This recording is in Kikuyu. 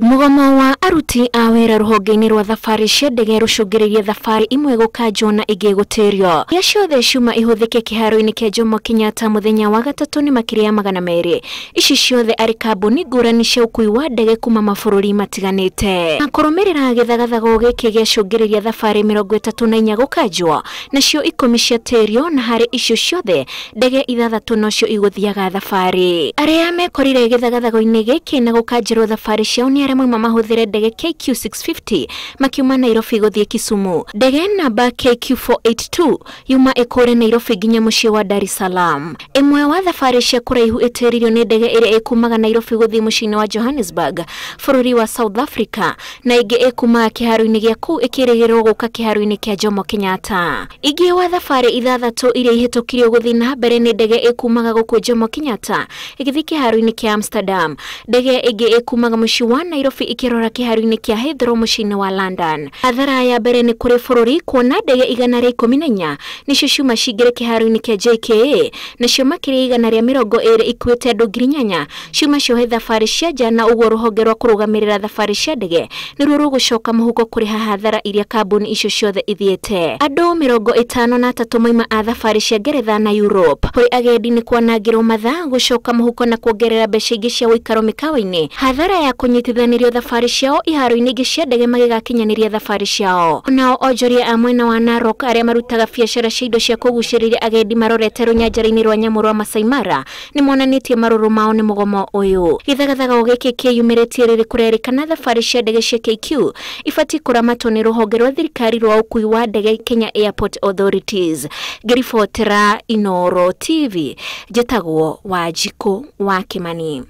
Mũgomo wa aruti a wĩra rũhonge-inĩ rwa thabarĩ cia ndege rũcũngĩrĩirie thabarĩ imwe gũkanjwo na ingĩ gũtĩrio. Iria ciothe ciuma ihũthĩke kĩharo-inĩ kĩa Jomo Kenyatta mũthenya wa gatatũ nĩ makĩria ya 200. Ici ciothe arĩ kambuni ngũrani cia ũkui wa ndege kuma mabũrũri matiganĩte. Na kũrũmĩrĩra gĩthagathago gĩkĩ gĩacũngĩrĩria thabarĩ 34 gũkanjwo, nacio 10 ciatĩrio, na harĩ icio ciothe ndege 6 nocio igũthiaga thabarĩ. Arĩa mekorire gĩthagathago-inĩ gĩkĩ na gũkanjĩrwo thabarĩ ciao nĩ arĩa mauma mahũthĩre ndege KQ650 makiuma Nairobi gũthiĩ Kisumu. Ndege namba KQ482 yuma ĩkũre Nairobi nginya mũciĩ wa Dar es Salaam. Ĩmwe wa thabarĩ cia kũraihu ĩtĩririo nĩ ndege ĩrĩa ĩkumaga Nairobi gũthiĩ mũciĩ-inĩ wa Johannesburg bũrũri wa South Africa, na ĩngĩ ĩkumaga kĩharo-inĩ gĩa kũu ĩkĩrĩgĩrĩrwo gũka kĩharo-inĩ kĩa Jomo Kenyatta. Ingĩ wa thabarĩ 6 iria ihĩtũkirio gũthiĩ na mbere nĩ ndege ĩkumaga gũkũ Jomo Kenyatta ĩgĩthiĩ kĩharo-inĩ kĩa Amsterdam. Ndege ĩngĩ ĩkumaga mũciĩ wa Nairobi ĩkĩrora kĩharo-inĩ kĩa Heathrow mũciĩ-inĩ wa London. Hathara ya mbere nĩ kũrĩ bũrũri kuona ndege 114 nĩcio ciuma cingĩre kĩharo-inĩ kĩa JKA, nacio makĩria 120 ikuĩte andũ 8,000 ciuma ciohe thabarĩ cia nja, na ũguo rũhonge rwa kũrũgamĩrĩra thabarĩ cia ndege nĩruo rũgũcoka mũhuko kũrĩha hathara iria kambuni icio ciothe ithiĩte. Andũ 53 mauma a thabarĩ cia Ngeretha na Europe. Kũrĩ agendi nĩ kwanangĩrwo mathaa gũcoka mũhuko na kuongerera mbeca ingĩ cia ũikaro mĩkawa-inĩ. Hathara ya kũnyitithanĩrio thabarĩ ciao iharo-inĩ ingĩ cia ndege magĩgakinyanĩria thabarĩ ciao. Nao onjoria a mwena wa Narok arĩa marutaga biacara cia indo cia kũgucĩrĩria agendi marorete rũnyanjara-inĩ rwa nyamũ rwa Masai Mara nĩ monanĩtie marũrũ mao nĩ mũgomo ũyũ. Gĩthagathago gĩkĩ kĩyumĩrĩtie rĩrĩ kũrerĩkana thabarĩ cia ndege cia KQ ibatiĩ kũramatwo nĩ rũhonge rwa thirikari rwa ũkui wa ndege Kenya Airport Authorities. Ngĩribotera Inooro TV, njĩtagwo Wanjikũ wa Kimani.